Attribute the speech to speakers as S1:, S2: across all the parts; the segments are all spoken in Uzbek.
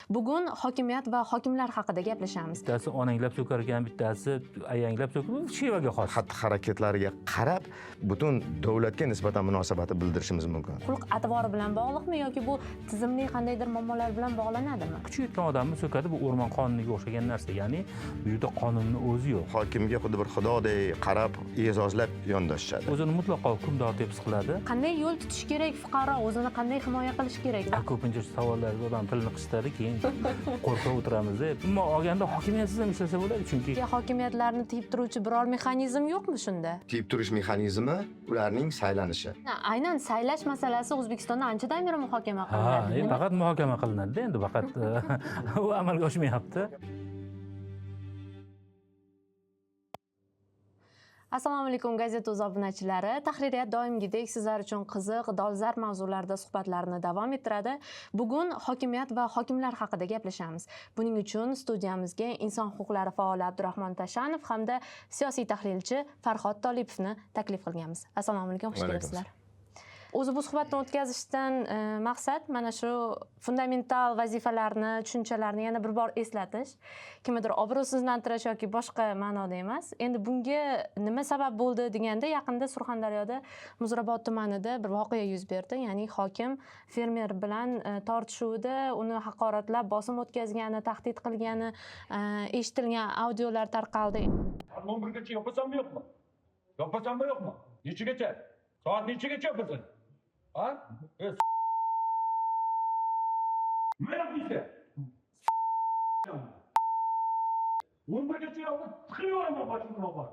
S1: Bugun hokimiyat va hokimlar haqida gaplashamiz.
S2: Bittasi onanglab so'kar ekan, bittasi ayanglab so'kar, shevaga xos.
S3: Xatti harakatlariga qarab butun davlatga nisbatan munosabati bildirishimiz mumkin.
S1: Xulq atvori bilan bog'liqmi yoki bu tizimli qandaydir muammolar bilan bog'lanadimi?
S2: Kuchi yetgan odamni so'kadi, bu o'rmon qonuniga o'xshagan narsa, ya'ni bu yerda qonunni o'zi yo'q.
S3: Hokimga xuddi bir xudodek qarab, e'zozlab yondashishadi.
S2: O'zini mutlaqo hukmdor deb his qiladi.
S1: Qanday yo'l tutish kerak fuqaro, o'zini qanday himoya qilish kerak?
S2: Ko'pincha shu savollarga odam tilini qisitadi, keyin qo'rqib o'tiramiz. Umuman olganda hokimiyatsiz ham ishlasa bo'ladi, chunki
S1: hokimiyatlarni tiyib turuvchi biror mexanizm yo'qmi shunda?
S3: Tiyib turish mexanizmi ularning saylanishi.
S1: Aynan saylash masalasi O'zbekistonda anchadan beri muhokama qilinadi.
S2: Ha, faqat muhokama qilinadi endi, faqat u amalga oshmayapti.
S1: Assalomu alaykum gazeta o'z obunachilari. Tahririyat doimgidek sizlar uchun qiziq, dolzarb mavzularda suhbatlarni davom ettiradi. Bugun hokimiyat va hokimlar haqida gaplashamiz. Buning uchun studiyamizga inson huquqlari faoli Abdurahmon Tashanov hamda siyosiy tahlilchi Farhod Tolipovni taklif qilganmiz. Assalomu alaykum, xush kelibsizlar. O'zi bu suhbatni o'tkazishdan maqsad mana shu fundamental vazifalarni, tushunchalarni yana bir bor eslatish. Kimnidir obro'sizlantirish yoki boshqa ma'noda emas. Endi bunga nima sabab bo'ldi deganda, yaqinda Surxondaryoda Muzrabot tumanida bir voqea yuz berdi. Ya'ni hokim fermer bilan tortishuvda uni haqoratlab, bosim o'tkazgani, tahdid qilgani eshitilgan audiolar tarqaldi.
S4: 11gacha yopasanmi yo'qmi? Yopasanmi yo'qmi? Nechagacha? Soat nechagacha yopasan? Ha? Nima yapıyorsun? 11gacha yopib tiqib boshimni olib.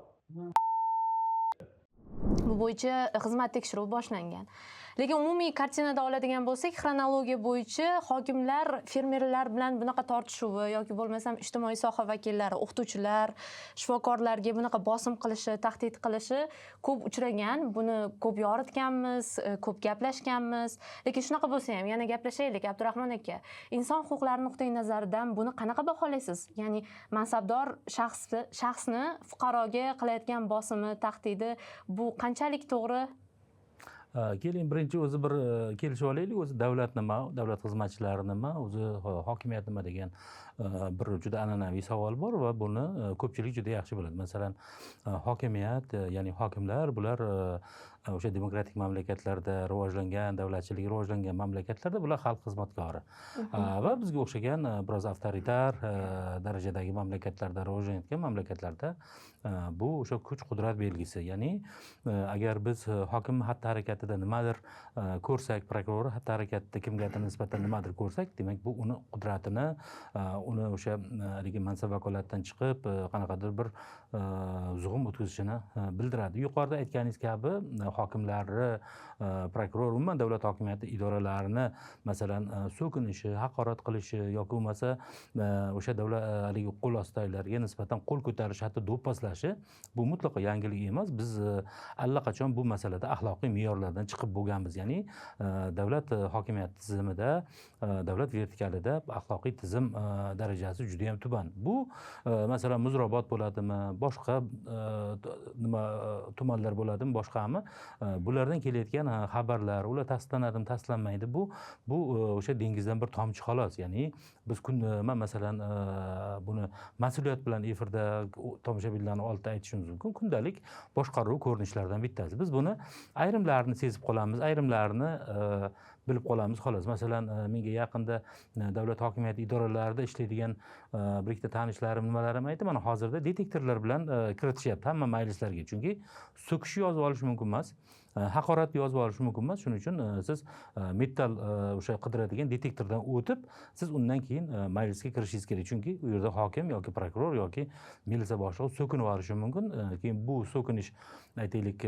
S1: Bu bo'yicha xizmat tekshiruvi boshlangan. Lekin umumiy kartinada oladigan bo'lsak, xronologiya bo'yicha hokimlar fermerlar bilan bunaqa tortishuvi yoki bo'lmasam ijtimoiy soha vakillari, o'qituvchilar, shifokorlarga bunaqa bosim qilishi, tahdid qilishi ko'p uchragan. Buni ko'p yoritganmiz, ko'p gaplashganmiz. Lekin shunaqa bo'lsa ham yana gaplashaylik Abdurahmon aka. Inson huquqlari nuqtai nazaridan buni qanaqa baholaysiz? Ya'ni mansabdor shaxsni fuqaroga qilayotgan bosimi, tahdidi bu qanchalik to'g'ri?
S2: Keling, birinchi o'zi bir kelishib olaylik, o'zi davlat nima, davlat xizmatchilari nima, o'zi hokimiyat nima degan bir juda an'anaviy savol bor va buni ko'pchilik juda yaxshi biladi. Masalan, hokimiyat, ya'ni hokimlar, bular o'sha demokratik mamlakatlarda rivojlangan, davlatchilik rivojlangan mamlakatlarda bular xalq xizmatkori. Va bizga o'xshagan biroz avtoritar darajadagi mamlakatlarda, rivojlanayotgan mamlakatlarda bu o'sha kuch-qudrat belgisi. Ya'ni agar biz hokim xatti-harakatida nimadir ko'rsak, prokuror xatti-harakatida kimgadir nisbatan nimadir ko'rsak, demak bu uni qudratini, uni o'sha haligi mansab vakolatidan chiqib qanaqadir bir zug'um o'tkazishini bildiradi. Yuqorida aytganingiz kabi hokimlarni, prokuror, umuman davlat hokimiyati idoralarini masalan so'kinishi, haqorat qilishi yoki bo'lmasa o'sha davlat haligi qo'l ostidagilarga nisbatan qo'l ko'tarishi, hatto do'pposlashi bu mutlaqo yangilik emas. Biz allaqachon bu masalada axloqiy me'yorlardan chiqib bo'lganmiz. Ya'ni davlat hokimiyati tizimida, davlat vertikalida axloqiy tizim darajasi juda ham tuban. Bu masalan Muzrabot bo'ladimi, boshqa nima tumanlar bo'ladimi, boshqami? Bulardan kelayotgan xabarlar, ular tasdiqlanadimi, tasdiqlanmaydi. Bu o'sha dengizdan bir tomchi xolos. Ya'ni biz man masalan buni mas'uliyat bilan efirda tomoshabinlarning oldida aytishimiz mumkin. Kundalik boshqaruv ko'rinishlaridan bittasi. Biz buni ayrimlarini sezib qolamiz, ayrimlarini bilib qolamiz xolos. Masalan, menga yaqinda davlat hokimiyati idoralarida ishlaydigan bir ikkita tanishlarim, nimalarim aytdi, mana hozirda detektorlar bilan kiritishyapti hamma majlislarga. Chunki so'kishni yozib olish mumkin emas, haqorat yozib olish mumkin emas. Shuning uchun siz metal o'sha qidiradigan detektordan o'tib, siz undan keyin majlisga kirishingiz kerak. Chunki u yerda hokim yoki prokuror yoki militsiya boshlig'i so'kinib yuborishi mumkin. Keyin bu so'kinish, aytaylik,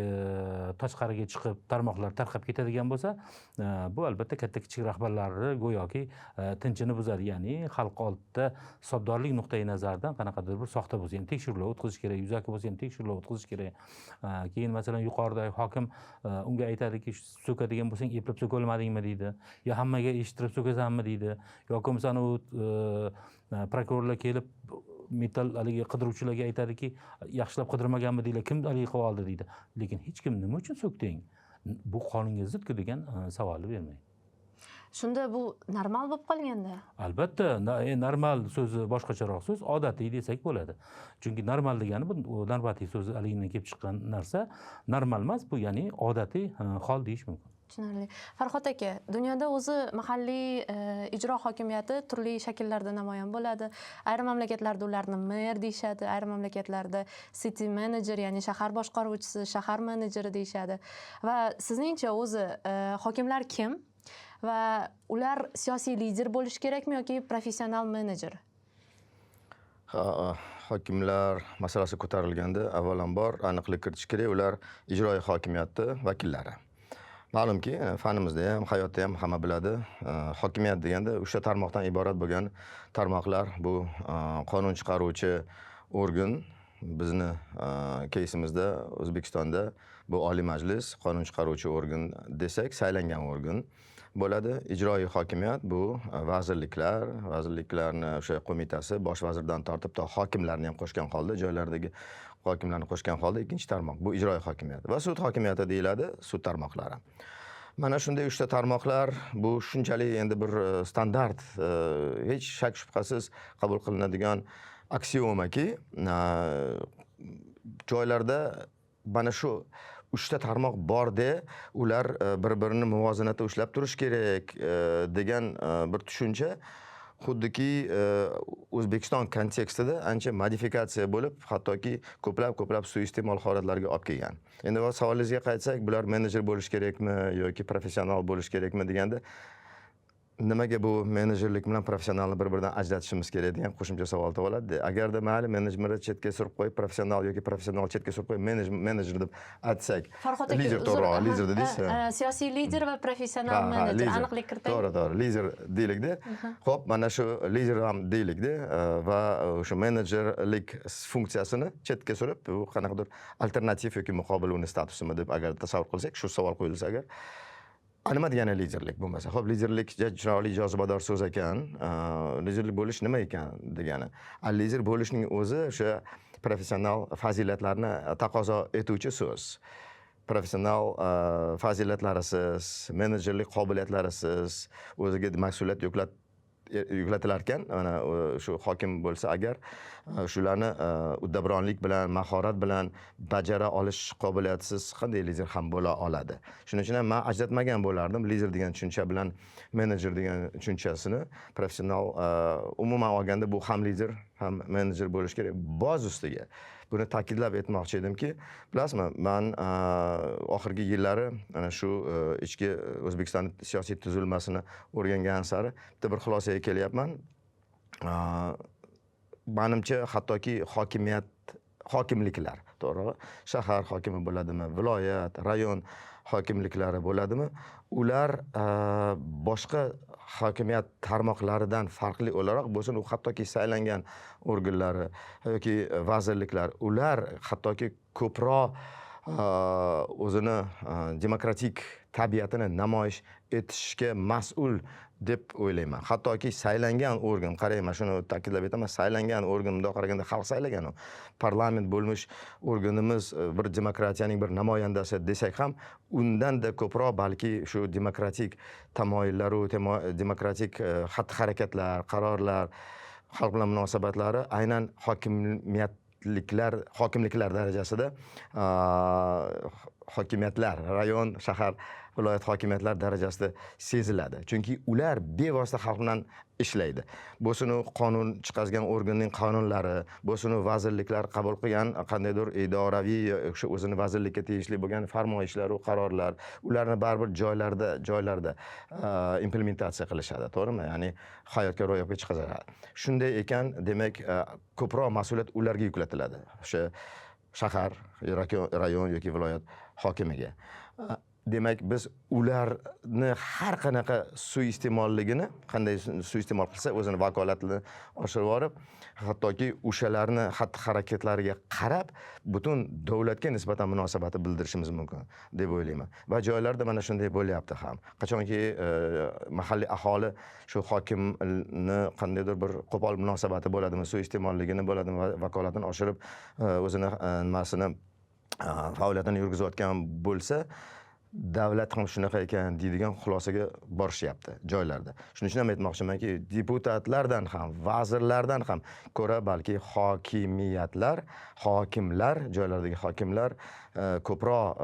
S2: tashqariga chiqib tarmoqlar tarqab ketadigan bo'lsa, bu albatta katta kichik rahbarlarni go'yoki tinchini buzadi. Ya'ni xalq oldida hisobdorlik nuqtai nazaridan qanaqadir bir soxta bo'lsa ham tekshiruvlar o'tkazish kerak, yuzaki bo'lsa ham tekshiruvlar o'tkazish kerak. Keyin masalan yuqoridagi hokim unga aytadiki, so'kadigan bo'lsang eplab so'kolmadingmi deydi, yo hammaga eshittirib so'kasanmi deydi, yoki bo'lmasa u prokurorlar kelib metal haligi qidiruvchilarga aytadiki, yaxshilab qidirmaganmi deydi, kim haligi qilib oldi deydi. Lekin hech kim nima uchun so'kding, bu qonunga zidku degan savolni bermaydi.
S1: Shunda bu normal bo'lib qolganda.
S2: Albatta, normal so'zi boshqacharoq so'z, odatiy desak bo'ladi. Chunki normal degani bu normativ so'zi haligidan kelib chiqqan narsa. Normal emas, bu ya'ni odatiy hol deyish mumkin.
S1: Tushunarli. Farhod aka, dunyoda o'zi mahalliy ijro hokimiyati turli shakllarda namoyon bo'ladi. Ayrim mamlakatlarda ularni mer deyishadi, ayrim mamlakatlarda city manager, ya'ni shahar boshqaruvchisi, shahar menejeri deyishadi. Va sizningcha o'zi hokimlar kim va ular siyosiy lider bo'lishi kerakmi yoki professional menejer?
S3: Ha, hokimlar masalasi ko'tarilganda avvalambor aniqlik kiritish kerak, ular ijroiy hokimiyatni vakillari. Ma'lumki, fanimizda ham, hayotda ham hamma biladi, hokimiyat deganda uchta tarmoqdan iborat bo'lgan tarmoqlar bu qonun chiqaruvchi organ, bizni keysimizda O'zbekistonda bu Oliy Majlis qonun chiqaruvchi organ desak, saylangan organ bo'ladi. Ijroiy hokimiyat bu vazirliklar, vazirliklarni o'sha qo'mitasi, bosh vazirdan tortib to hokimlarni ham qo'shgan holda, joylardagi hokimlarni qo'shgan holda ikkinchi tarmoq bu ijroiy hokimiyat va sud hokimiyati deyiladi, sud tarmoqlari. Mana shunday uchta tarmoqlar bu shunchalik endi bir standart, hech shak shubhasiz qabul qilinadigan aksiomaki, joylarda mana shu uchta tarmoq bor de, ular bir-birini muvozanatda ushlab turish kerak degan bir tushuncha xuddiki O'zbekiston kontekstida ancha modifikatsiya bo'lib, hattoki ko'plab suiiste'mol holatlariga olib kelgan. Endi savolingizga qaytsak, bular menejer bo'lish kerakmi yoki professional bo'lish kerakmi deganda, nimaga bu menejerlik bilan professionalni bir-biridan ajratishimiz kerak degan qo'shimcha savol tug'iladi. Agarda mayli menejerni chetga surib qo'yib, professional yoki professional chetga surib qo'yib, menejer deb aytsak,
S1: Farhod aka,
S3: lider
S1: uzr,
S3: to'g'riroq, lider dedingiz.
S1: Siyosiy lider va professional
S3: Ha,
S1: menejer,
S3: lider.
S1: aniqlik kiritang.
S3: To'g'ri, to'g'ri, lider deylikda. Xo'p, mana shu lider ham deylikda, va o'sha menejerlik funksiyasini chetga surib, bu qanaqadir alternativ yoki muqobil uni statusimi deb agar tasavvur qilsak, shu savol qo'yilsa agar, nima degani liderlik bo'lmasa? Xo'p, liderlik chiroyli jozibador so'z ekan. Liderlik bo'lish nima ekan degani. Lider bo'lishning o'zi o'sha professional fazilatlarni taqozo etuvchi so'z. Professional fazilatlarisiz, menejerlik qobiliyatlarisiz o'ziga mas'uliyat yuklatilar ekan, mana shu hokim bo'lsa agar, shularni uddaburonlik bilan, mahorat bilan bajara olish qobiliyatisiz qanday lider ham bo'la oladi? Shuning uchun ham men ajratmagan bo'lardim lider degan tushuncha bilan menejer degan tushunchasini. Professional, umuman olganda bu ham lider, ham menejer bo'lishi kerak. Boz ustiga buni ta'kidlab aytmoqchi edimki, bilasizmi, man oxirgi yillari ana shu ichki O'zbekiston siyosiy tuzilmasini o'rgangan sari bitta bir xulosaga kelyapman. Manimcha, hattoki hokimiyat, hokimliklar, to'g'ri, shahar hokimi bo'ladimi, viloyat, rayon hokimliklari bo'ladimi, ular boshqa hokimiyat tarmoqlaridan farqli o'laroq bo'lsin, u hattoki saylangan organlari yoki vazirliklar, ular hattoki ko'proq o'zini demokratik tabiatini namoyish etishga mas'ul deb o'ylayman. Hattoki saylangan organ, qarang, man shuni ta'kidlab aytaman, saylangan organ, bundoq qaraganda xalq saylagan u. Parlament bo'lmish organimiz bir demokratiyaning bir namoyandasi desak ham, undanda ko'proq balki shu demokratik tamoyillaru demokratik xatti-harakatlar, qarorlar, xalq bilan munosabatlari aynan hokimliklar darajasida, hokimiyatlar, rayon, shahar, viloyat hokimiyatlar darajasida seziladi. Chunki ular bevosita xalq bilan ishlaydi. Bo'lsin u qonun chiqargan organning qonunlari, bo'lsin u vazirliklar qabul qilgan qandaydir idoraviy o'sha o'zini vazirlikka tegishli bo'lgan farmoyishlar va qarorlar, ularni baribir joylarda implementatsiya qilishadi, to'g'rimi? Ya'ni hayotga, ro'yobga chiqaradi. Shunday ekan, demak, ko'proq mas'uliyat ularga yuklatiladi. O'sha shahar, rayon yoki viloyat hokimiga. Demak, biz ularni har qanaqa suiiste'molligini, qanday suiiste'mol qilsa, o'zini vakolatini oshirib yuborib, hattoki o'shalarni xatti-harakatlariga qarab butun davlatga nisbatan munosabati bildirishimiz mumkin deb o'ylayman. Va joylarda mana shunday bo'lyapti ham. Qachonki mahalliy aholi shu hokimni qandaydir bir qo'pol munosabati bo'ladimi, suiiste'molligini bo'ladimi, vakolatini oshirib, o'zini nimasini, faoliyatini yurgizayotgan bo'lsa, Davlat ham shunaqa ekan deydigan xulosaga borishyapti joylarda. Shuning uchun ham aytmoqchimanki, deputatlardan ham, vazirlardan ham ko'ra balki hokimiyatlar, hokimlar, joylardagi hokimlar ko'proq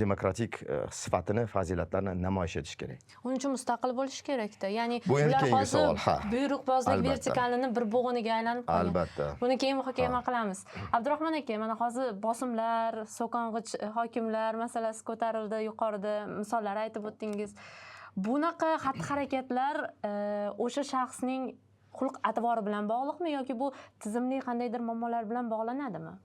S3: demokratik sifatini, fazilatlarni namoyish etish kerak.
S1: Uning uchun mustaqil bo'lish kerakda. Ya'ni
S3: Bu endi
S1: ular
S3: keyingi
S1: hozir
S3: savol, ha.
S1: buyruqbozlik vertikalini bir bo'g'iniga aylanib qolgan.
S3: Albatta.
S1: Buni keyin muhokama qilamiz. Abdurahmon aka, mana hozir bosimlar, so'kong'ich hokimlar masalasi ko'tarildi, yuqorida misollar aytib o'tdingiz. Bunaqa xatti-harakatlar o'sha shaxsning xulq atvori bilan bog'liqmi yoki bu tizimli qandaydir muammolar bilan bog'lanadimi?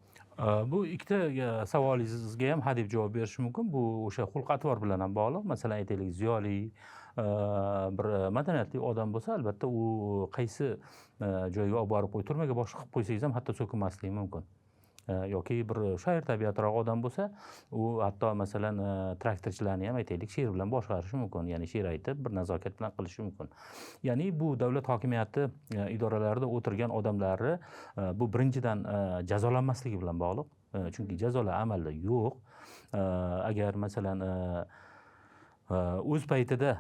S2: Bu ikkita savolingizga ham hadeb javob berish mumkin. Bu o'sha xulq atvor bilan ham bog'liq. Masalan, aytaylik, ziyoli, bir madaniyatli odam bo'lsa, albatta u qaysi joyga olib borib qo'y, turmaga boshliq qilib qo'ysangiz ham hatto so'kinmasligi mumkin. Yoki bir shoir tabiatroq odam bo'lsa, u hatto masalan, traktorchilarni ham aytaylik, she'r bilan boshqarishi mumkin, ya'ni she'r aytib bir nazokat bilan qilishi mumkin. Ya'ni bu davlat hokimiyati idoralarida o'tirgan odamlari bu birinchidan jazolanmasligi bilan bog'liq. Chunki jazolar amalda yo'q. Agar masalan, o'z paytida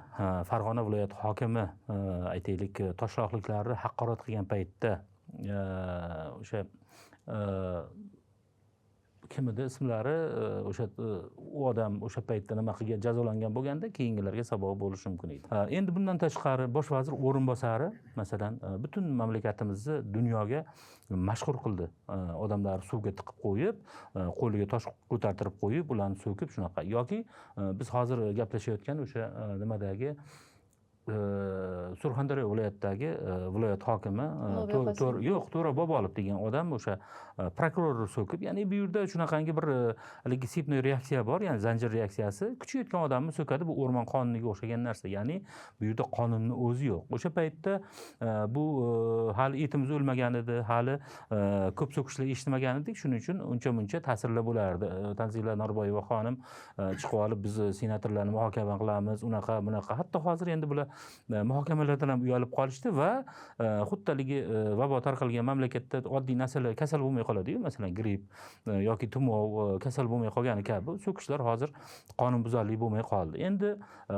S2: Farg'ona viloyati hokimi aytaylik, toshloqliklarni haqorat qilgan paytda o'sha kim edi ismlari, o'sha u odam o'sha paytda nima qilgan, jazolangan bo'lganda keyingilarga saboq bo'lishi mumkin edi. Endi bundan tashqari bosh vazir o'rinbosari masalan, butun mamlakatimizni dunyoga mashhur qildi. Odamlar suvga tiqib qo'yib, qo'liga tosh ko'tartirib qo'yib, ularni so'kib shunaqa. Yoki biz hozir gaplashayotgan o'sha nimadagi, Surxondaryo viloyatidagi viloyat hokimi,
S1: Ulug'bek Qosimov.
S2: Yo'q, To'ra Bobolov degan odam o'sha prokurorni so'kib, ya'ni bu yerda shunaqangi bir haligi sepnoy reaksiya bor, ya'ni zanjir reaksiyasi, kuchayotgan odamni so'kadi, bu o'rmon qonuniga o'xshagan narsa, ya'ni bu yerda qonunni o'zi yo'q. O'sha paytda bu hali etimiz o'lmagan edi, hali ko'p so'kishlar eshitmagan edik, shuning uchun uncha muncha ta'sirlar bo'lardi. Tanzila Norboyeva xonim chiqib olib, biz senatorlarni muhokama qilamiz, unaqa bunaqa, hatto hozir endi bular muhokamalardan ham uyalib qolishdi va xuddi haligi vabo tarqalgan mamlakatda oddiy narsalar kasal bo'lmay qoladi-yu, masalan gripp yoki tumov kasal bo'lmay qolgani kabi so'kishlar hozir qonunbuzarlik bo'lmay qoldi. Endi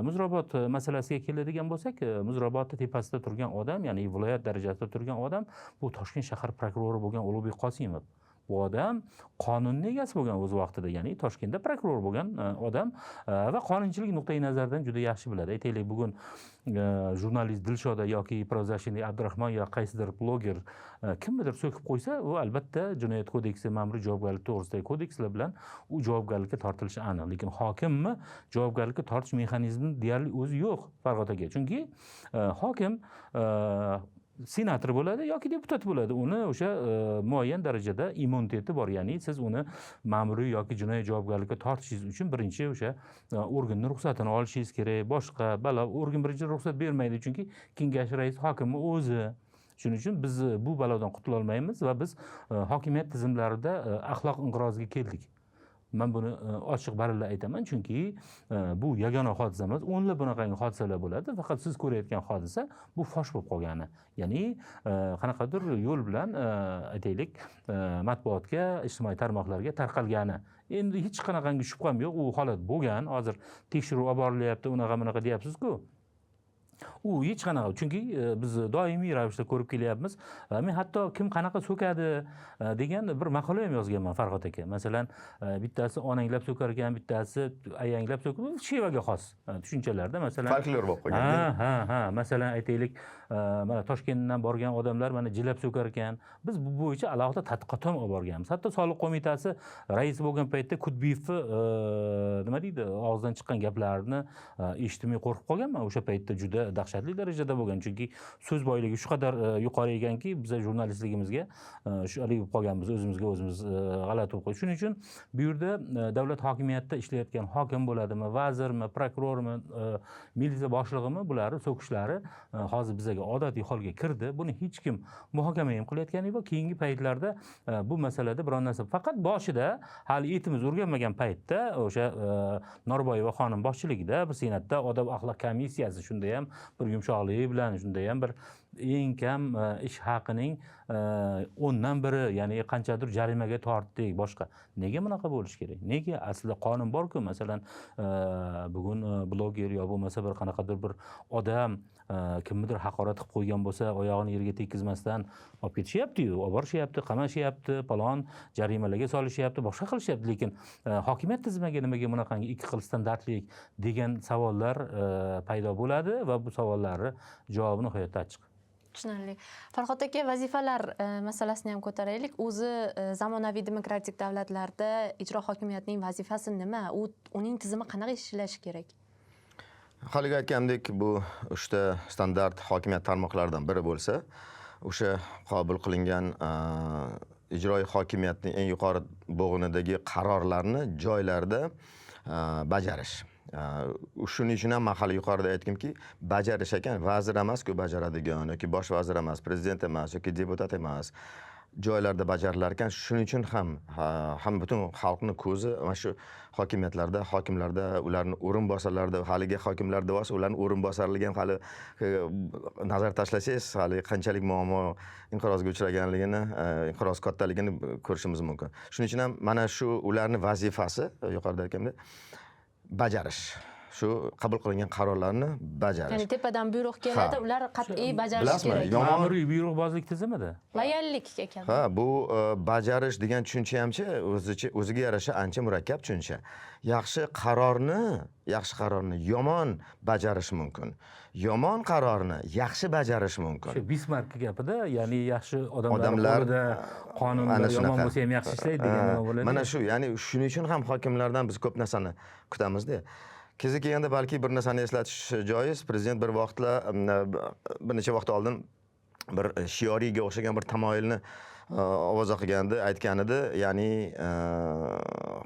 S2: Muzrabot masalasiga keladigan bo'lsak, Muzrabotni tepasida turgan odam, ya'ni viloyat darajasida turgan odam bu Toshkent shahar prokurori bo'lgan Ulug'bek Qosimov. Bu odam qonunni egasi bo'lgan o'z vaqtida, ya'ni Toshkentda prokuror bo'lgan odam va qonunchilik nuqtai nazaridan juda yaxshi biladi. Aytaylik, bugun jurnalist Dilshoda yoki правозащитник Abdurahmon yo qaysidir bloger kimnidir so'kib qo'ysa, u albatta jinoyat kodeksi, ma'muriy javobgarlik to'g'risidagi kodekslar bilan u javobgarlikka tortilishi aniq. Lekin hokimni javobgarlikka tortish mexanizmi deyarli o'zi yo'q Farg'od aka. Chunki hokim senator bo'ladi yoki deputat bo'ladi. Uni o'sha muayyan darajada immuniteti bor, ya'ni siz uni ma'muriy yoki jinoiy javobgarlikka tortishingiz uchun birinchi o'sha organning ruxsatini olishingiz kerak. Boshqa balo organ birinchi ruxsat bermaydi, chunki kengash raisi hokimni o'zi. Shuning uchun biz bu balodan qutula olmaymiz va biz hokimiyat tizimlarida axloq inqiroziga keldik. Men buni ochiq baralla aytaman, chunki bu yagona hodisa emas, o'nlab bunaqangi hodisalar bo'ladi. Faqat siz ko'rayotgan hodisa bu fosh bo'lib qolgani. Ya'ni qanaqadir yo'l bilan aytaylik, matbuotga, ijtimoiy tarmoqlarga tarqalgani. Endi hech qanaqangi shubham yo'q, u holat bo'lgan. Hozir tekshiruv olib borilyapti, unaqa bunaqa deyapsiz-ku. U hech qanaqa, chunki biz doimiy ravishda ko'rib kelyapmiz. Men hatto kim qanaqa so'kadi degan bir maqola ham yozganman Farg'od aka. Masalan, bittasi onanglab so'kar ekan, bittasi ayanglab so'kar, bu shevaga xos tushunchalarda. Masalan,
S3: folklor bo'lib qolgan.
S2: Ha, ha, ha. Masalan, aytaylik, mana Toshkentdan borgan odamlar mana jilab so'kar ekan. Biz bu bo'yicha alohida tadqiqot ham olib borganmiz. Hatto Soliq qo'mitasi raisi bo'lgan paytda Kudbiyevni nima deydi, og'zidan chiqqan gaplarni eshitmay qo'rqib qolganman. O'sha paytda juda dahshatli darajada bo'lgan, chunki so'z boyligi shu qadar yuqori ekanki, biz jurnalistligimizga shu haligi bo'lib qolganmiz, o'zimizga o'zimiz g'alati bo'lib qoldik. Shuning uchun bu yerda davlat hokimiyatida ishlayotgan hokim bo'ladimi, vazirmi, prokurormi, militsiya boshlig'imi, bularni so'kishlari hozir bizga odatiy holga kirdi. Buni hech kim muhokama ham qilayotgani yo'q. Keyingi paytlarda bu masalada biron narsa, faqat boshida hali etimiz o'rganmagan paytda o'sha Norboyeva xonim boshchiligida bir senatda odob axloq komissiyasi shunda ham bir yumshoqlik bilan, shunda ham bir eng kam ish haqining 10dan biri, ya'ni qanchadir jarimaga tortdik, boshqa. Nega bunaqa bo'lishi kerak? Nega? Aslida qonun bor-ku. Masalan, bugun bloger yo bo'lmasa bir qanaqadir bir odam kimnidir haqorat qilib qo'ygan bo'lsa, oyog'ini yerga tekkizmasdan olib ketishyapti-yu, olib borishyapti, qamashyapti, falon jarimalarga solishyapti, boshqa qilishyapti. Lekin hokimiyat tizimiga nimaga bunaqangi ikki xil standartlik degan savollar paydo bo'ladi va bu savollarni javobi nihoyatda achchiq.
S1: Tushunarli. Farhod aka, vazifalar masalasini ham ko'taraylik. O'zi zamonaviy demokratik davlatlarda ijro hokimiyatining vazifasi nima? Uning tizimi qanaqa ishlashi kerak?
S3: Haligi aytgandek, bu uchta standart hokimiyat tarmoqlaridan biri bo'lsa, o'sha qabul qilingan ijroiy hokimiyatning eng yuqori bo'g'inidagi qarorlarni joylarda bajarish. Shuning uchun ham man hali yuqorida aytdimki, bajarish ekan, vazir emas-ku bajaradigan, yoki bosh vazir emas, prezident emas, yoki deputat emas, joylarda bajarilar ekan. Shuning uchun ham butun xalqni ko'zi mana shu hokimiyatlarda, hokimlarda, ularni o'rinbosarlarida, haligi hokimlar deyapsiz, ularni o'rinbosarligi ham hali nazar tashlasangiz, hali qanchalik muammo inqirozga uchraganligini, inqiroz kattaligini ko'rishimiz mumkin. Shuning uchun ham mana shu ularni vazifasi, yuqorida aytgandek, bajarish. Shu qabul qilingan qarorlarni bajarish.
S1: Ya'ni tepadan buyruq keladi, ular qat'iy bajarishi
S3: Bilasizmi,
S1: kerak.
S2: Ma'muriy buyruqbozlik tizimida.
S1: Loyallik ekan.
S3: Ha, bu bajarish degan tushuncha hamchi o'ziga yarasha ancha murakkab tushuncha. Yaxshi qarorni yomon bajarish mumkin. Yomon qarorni yaxshi bajarish mumkin.
S2: Shu Bismarck gapida, ya'ni yaxshi odamlar qo'lida qonunlar yomon bo'lsa ham yaxshi ishlaydi degan nima bo'ladi.
S3: Mana shu, ya'ni shuning uchun ham hokimlardan biz ko'p narsani kutamizda. Kezi kelganda balki bir narsani eslatish joiz. Prezident bir vaqtlar, bir necha vaqt oldin bir shioriyga o'xshagan bir tamoyilni ovoza qilgandi, aytgan edi, ya'ni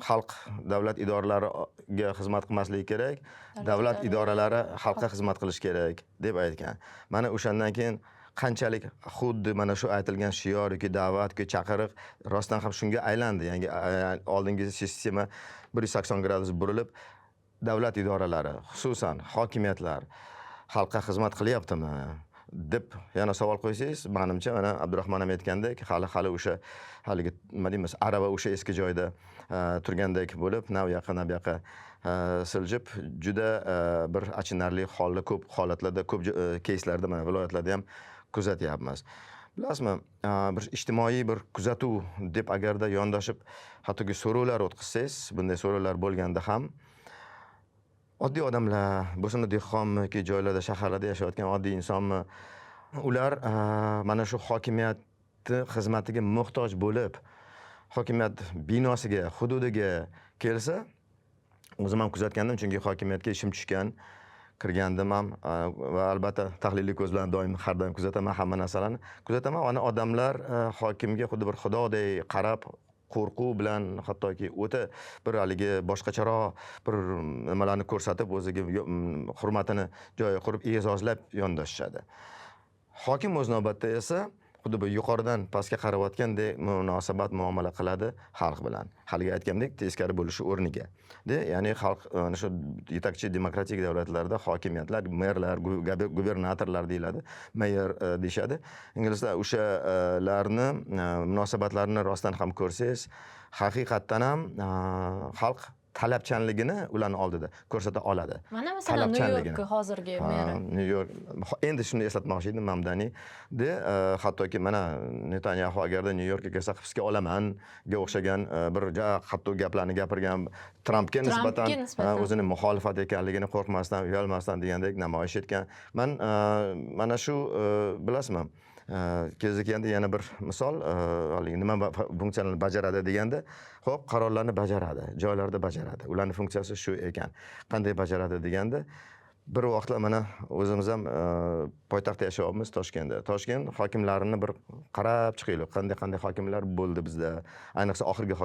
S3: xalq davlat idoralariga xizmat qilmasligi kerak, davlat idoralari xalqqa xizmat qilish kerak deb aytgan. Mana o'shandan keyin qanchalik xuddi mana shu aytilgan shior yoki da'vat yoki chaqiriq rostdan ham shunga aylandi. Ya'ni oldingi sistema 180 gradus burilib, davlat idoralari, xususan hokimiyatlar xalqqa xizmat qilyaptimi deb yana savol qo'ysangiz, menimcha mana Abdurahmon ham aytgandek, hali o'sha haligi nima deymiz, arava o'sha eski joyda turgandek bo'lib, na u yoqqa na bu yoqqa siljib, juda bir achinarli holda ko'p holatlarda, ko'p keyslarda mana viloyatlarda ham kuzatyapmiz. Bilasizmi, bir ijtimoiy bir kuzatuv deb agarda yondoshib, hattoki so'rovlar o'tkazsangiz, bunday so'rovlar bo'lganda ham oddiy odamlar, bo'lsin dehqonmi yoki joylarda, shaharlarda yashayotgan oddiy insonmi, ular mana shu hokimiyatni xizmatiga muhtoj bo'lib, hokimiyat binosiga, hududiga kelsa, o'zim ham kuzatgandim, chunki hokimiyatga ishim tushgan, kirgandim ham va albatta tahliliy ko'z bilan doim har doim kuzataman, hamma narsalarni kuzataman. Ana odamlar hokimga xuddi bir xudodek qarab, qo'rquv bilan, hattoki o'ta bir haligi boshqacharoq bir nimalarni ko'rsatib, o'ziga hurmatini joyiga qurib, e'zozlab yondashishadi. Hokim o'z navbatda esa xuddi bir yuqoridan pastga qarayotgandek munosabat muomala qiladi xalq bilan. Haligi aytgandek, teskari bo'lishi o'rniga. De, ya'ni xalq ana shu yetakchi demokratik davlatlarda hokimiyatlar, merlar, gubernatorlar deyiladi, mayor deyishadi. Inglizlar o'shalarni munosabatlarini rostdan ham ko'rsangiz, haqiqatdan ham xalq talabchanligini ularning oldida ko'rsata oladi.
S1: Mana masalan Nyu-York hozirgi meri.
S3: Nyu-York. Endi shuni eslatmoqchi edim Mamdani. De, hattoki mana Netanyahu agarda Nyu-Yorkka kelsa hibsga olamanga o'xshagan bir hatto gaplarni gapirgan, Trampga nisbatan o'zini muxolifat ekanligini qo'rqmasdan, uyalmasdan degandek namoyish etgan. Man mana shu bilasizmi, kezi kelganda yana bir misol, haligi nima funksiyalarni bajaradi deganda, xo'p, qarorlarni bajaradi, joylarda bajaradi. Ularning funksiyasi shu ekan. Qanday bajaradi deganda, bir vaqtlar mana o'zimiz ham poytaxtda yashayapmiz, Toshkentda. Toshkent hokimlarini bir qarab chiqaylik, qanday hokimlar bo'ldi bizda, ayniqsa oxirgi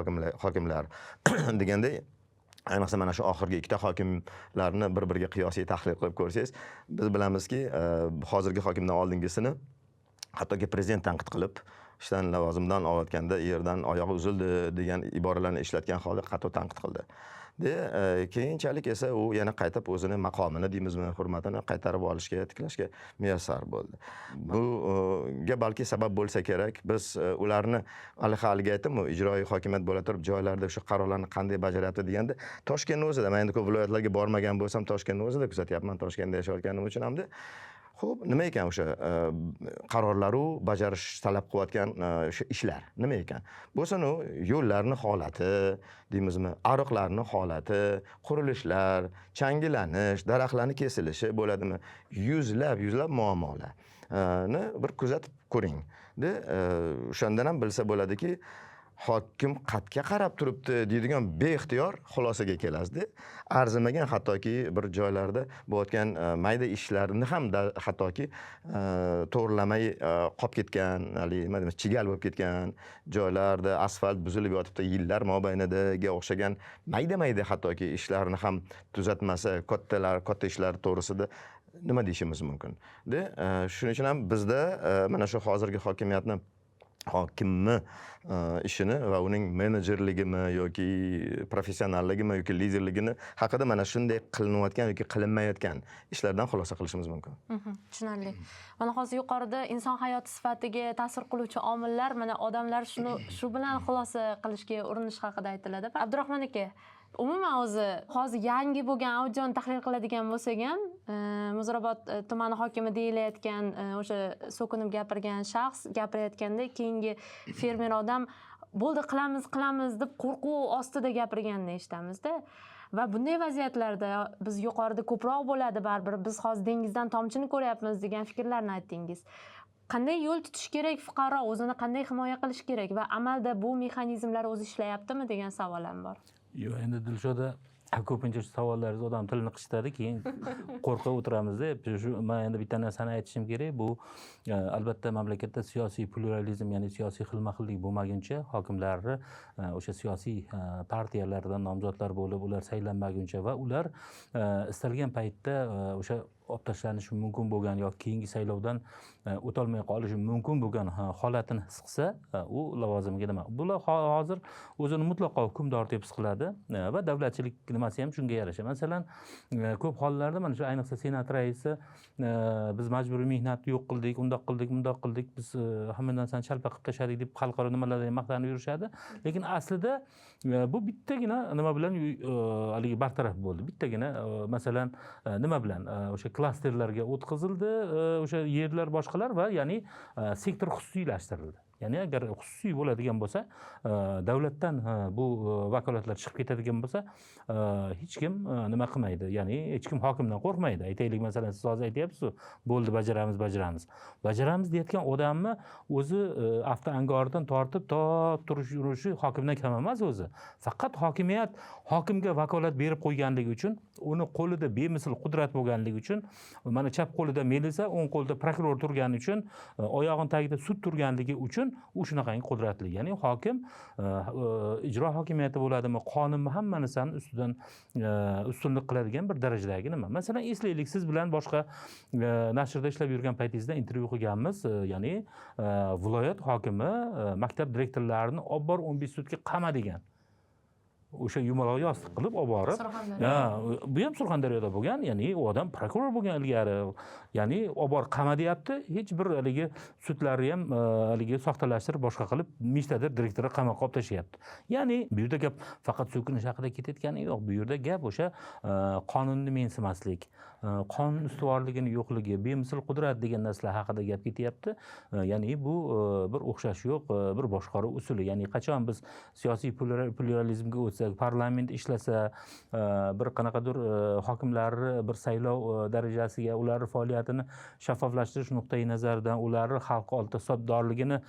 S3: hokimlar deganda, ayniqsa mana shu oxirgi ikkita hokimlarni bir-biriga qiyosiy tahlil qilib ko'rsangiz, biz bilamizki, hozirgi hokimdan oldingisini Hattoki prezident tanqid qilib, ishdan, lavozimdan olayotganda yerdan oyog'i uzildi degan iboralarni ishlatgan holda qattiq tanqid qildi. De, keyinchalik esa u yana qaytib o'zini maqomini deymizmi, hurmatini qaytarib olishga, tiklashga muyassar bo'ldi. Buga balki sabab bo'lsa kerak, biz ularni haligi aytdimu, ijroiy hokimiyat bo'la turib joylarda o'sha qarorlarni qanday bajaryapti deganda, Toshkentni o'zida, men endi ko'p viloyatlarga bormagan bo'lsam, Toshkentni o'zida kuzatyapman, Toshkentda yashayotganim uchun hamda. Xo'p, nima ekan o'sha qarorlaru bajarish talab qilayotgan o'sha ishlar nima ekan? Bo'lsin u yo'llarni holati deymizmi, ariqlarni holati, qurilishlar, changilanish, daraxtlarni kesilishi bo'ladimi? Yuzlab, yuzlab muammolarni bir kuzatib ko'ring. De, o'shandan ham bilsa bo'ladiki, hokim qatga qarab turibdi deydigan beixtiyor xulosaga kelasizda. Arzimagan hattoki bir joylarda bo'layotgan mayda ishlarni ham hattoki to'g'rilamay qolib ketgan, haligi nima deymiz, chigal bo'lib ketgan joylarda asfalt buzilib yotibdi yillar mobaynidagi o'xshagan mayda-mayda hattoki ishlarni ham tuzatmasa, kattalar, katta ishlar to'g'risida nima deyishimiz mumkin? De, shuning uchun ham bizda mana shu hozirgi hokimiyatni, hokimni ishini va uning menejerligimi yoki professionalligimi yoki liderligini haqida mana shunday qilinayotgan yoki qilinmayotgan ishlardan xulosa qilishimiz mumkin.
S1: Tushunarli. Mana hozir yuqorida inson hayoti sifatiga ta'sir qiluvchi omillar, mana odamlar shuni shu bilan xulosa qilishga urinish haqida aytiladi. Abdurahmon aka, umuman o'zi hozir yangi bo'lgan audioni tahlil qiladigan bo'lsak ham, Muzrabot tumani hokimi deyilayotgan o'sha so'kinib gapirgan shaxs gapirayotganda keyingi fermer odam bo'ldi qilamiz qilamiz deb qo'rquv ostida gapirganini eshitamizda. Va bunday vaziyatlarda biz yuqorida ko'proq bo'ladi baribir, biz hozir dengizdan tomchini ko'ryapmiz degan fikrlarni aytdingiz. Qanday yo'l tutish kerak fuqaro, o'zini qanday himoya qilish kerak va amalda bu mexanizmlar o'zi ishlayaptimi degan savol ham bor.
S2: Yo'q, endi Dilshoda ko'pincha shu savollaringiz odam tilini qishitadi, keyin qo'rqib o'tiramizda. Shu men endi bitta narsani aytishim kerak, bu albatta mamlakatda siyosiy pluralizm, ya'ni siyosiy xilma-xillik bo'lmaguncha, hokimlarni o'sha siyosiy partiyalardan nomzodlar bo'lib, ular saylanmaguncha va ular istalgan paytda o'sha olib tashlanishi mumkin bo'lgan yoki keyingi saylovdan o'tolmay qolishi mumkin bo'lgan holatini his qilsa, u lavozimiga nima? Bular hozir o'zini mutlaqo hukmdor deb his qiladi va davlatchilik nimasi ham shunga yarasha. Masalan, ko'p hollarda mana shu ayniqsa Senat raisi biz majburiy mehnatni yo'q qildik, undoq qildik, bundoq qildik, biz hamma narsani chalpa qilib tashladik deb xalqaro nimalarda ham maqtanib yurishadi. Lekin aslida bu bittagina nima bilan haligi bartaraf bo'ldi. Bittagina masalan nima bilan o'sha klasterlarga o'tkazildi, o'sha yerlar boshqalar va ya'ni sektor xususiylashtirildi. Ya'ni agar xususiy bo'ladigan bo'lsa, davlatdan bu vakolatlar chiqib ketadigan bo'lsa, hech kim nima qilmaydi. Ya'ni hech kim hokimdan qo'rqmaydi. Aytaylik, masalan, siz hozir aytyapsiz-ku, bo'ldi, bajaramiz, bajaramiz. Bajaramiz deyotgan odamni o'zi avtoangoridan tortib to turish yurishi hokimdan kam emas o'zi. Faqat hokimiyat hokimga vakolat berib qo'yganligi uchun, uni qo'lida bemisl qudrat bo'lganligi uchun, mana chap qo'lida milisa, o'ng qo'lida prokuror turgani uchun, oyog'ini tagida sud turganligi uchun u shunaqangi qudratli. Ya'ni hokim ijro hokimiyati bo'ladimi, qonunmi, hamma narsani ustidan ustunlik qiladigan bir darajadagi nima. Masalan, eslaylik, siz bilan boshqa nashrda ishlab yurgan paytingizda intervyu qilganmiz, ya'ni viloyat hokimi maktab direktorlarini olib borib 15 sutka qama degan. O'sha yumaloq yostiq qilib olib borib, bu ham Surxondaryoda bo'lgan, ya'ni u odam prokuror bo'lgan ilgari, ya'ni olib borib qama deyapti, hech bir haligi sudlarni ham haligi soxtalashtirib boshqa qilib nechtadir direktorni qamoqqa olib tashlayapti. Ya'ni bu yerda gap faqat so'kinish haqida ketayotgani yo'q, bu yerda gap o'sha qonunni mensimaslik, qonun ustuvorligini yo'qligi, bemisl qudrat degan narsalar haqida gap ketyapti. Ya'ni bu bir o'xshash yo'q, bir boshqaruv usuli. Ya'ni qachon biz siyosiy pluralizmga o'tsak, parlament ishlasa, bir qanaqadir hokimlarni bir saylov darajasiga, ularning faoliyatini shaffoflashtirish nuqtai nazaridan ularni xalq oldida hisobdorligini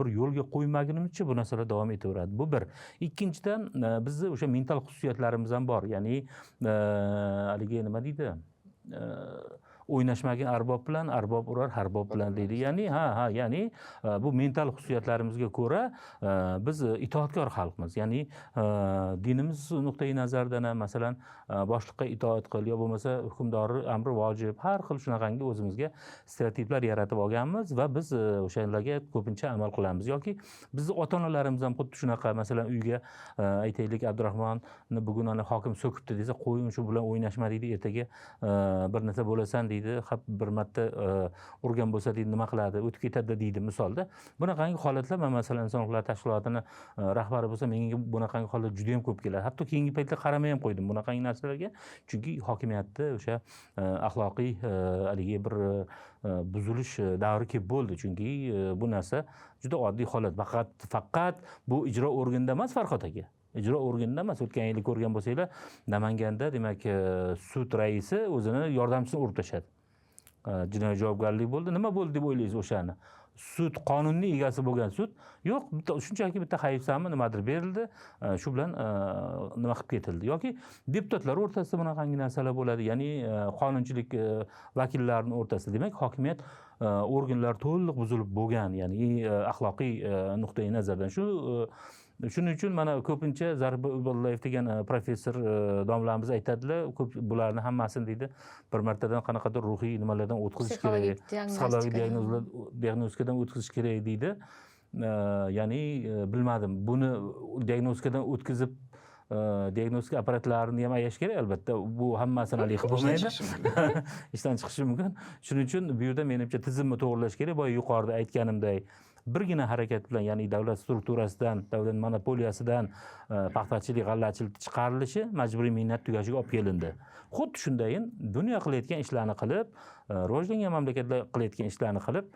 S2: bir yo'lga qo'ymagunimizcha bu narsalar davom etaveradi. Bu bir. Ikkinchidan, bizni o'sha mental xususiyatlarimiz ham bor. Ya'ni haligi nima deydi? O'ynashmagin arbob bilan, arbob urar harbob bilan deydi. Ya'ni ha, ya'ni bu mental xususiyatlarimizga ko'ra biz itoatkor xalqmiz. Ya'ni dinimiz nuqtai nazaridan ham, masalan, boshliqqa itoat qil yo bo'lmasa hukmdorni amri vojib, har xil shunaqangi o'zimizga stereotiplar yaratib olganmiz va biz o'shalarga ko'pincha amal qilamiz. Yoki bizni ota-onalarimiz ham xuddi shunaqa, masalan, uyga aytaylik, Abdurahmonni bugun ana hokim so'kibdi desa, qo'ying shu bilan o'ynashma deydi, ertaga bir narsa bo'lasan deydi, hop bir marta urgan bo'lsa deydi, nima qiladi, o'tib ketadi deydi misolda. Bunaqangi holatlar, man masalan inson huquqlari tashkilotini rahbari bo'lsa, menga bunaqangi holatlar juda ham ko'p keladi. Hatto keyingi paytda qaramay ham qo'ydim bunaqangi narsalarga, chunki hokimiyatda o'sha axloqiy haligi bir buzilish davri kelib bo'ldi. Chunki bu narsa juda oddiy holat. Faqat bu ijro organida emas, Farhod aka. Ijro organida emas. O'tgan yili ko'rgan bo'lsanglar, Namanganda, demak, sud raisi o'zini yordamchisini urib tashladi. Jinoiy javobgarlik bo'ldi. Nima bo'ldi deb o'ylaysiz o'shani? Sud, qonunning egasi bo'lgan sud yo'q, bitta shunchaki bitta hayfsanmi nimadir berildi, shu bilan nima qilib ketildi. Yoki deputatlar o'rtasida bunaqangi narsalar bo'ladi, ya'ni qonunchilik vakillarining o'rtasida. Demak, hokimiyat organlar to'liq buzilib bo'lgan, ya'ni axloqiy nuqtai nazardan. Shuning uchun mana ko'pincha Zarba Ubaydullayev degan professor domlamiz aytadilar, ko'p bularni hammasini deydi, bir martadan qanaqadir ruhiy nimalardan o'tkazish kerak, psixologik diagnostikadan o'tkazish kerak deydi. Ya'ni bilmadim, buni diagnostikadan o'tkazib diagnostika apparatlarini ham ayash kerak albatta. Bu hammasini haligi qilib bo'lmaydi. Ishdan chiqishi mumkin. Shuning uchun bu yerda menimcha tizimni to'g'irlash kerak. Boya yuqorida aytganimday, birgina harakat bilan, ya'ni davlat strukturasidan, davlat monopoliyasidan paxtachilik, g'allachilik chiqarilishi majburiy mehnat tugashiga olib kelindi. Xuddi shundayin dunyo qilayotgan ishlarni qilib, rivojlangan mamlakatlar qilayotgan ishlarni qilib,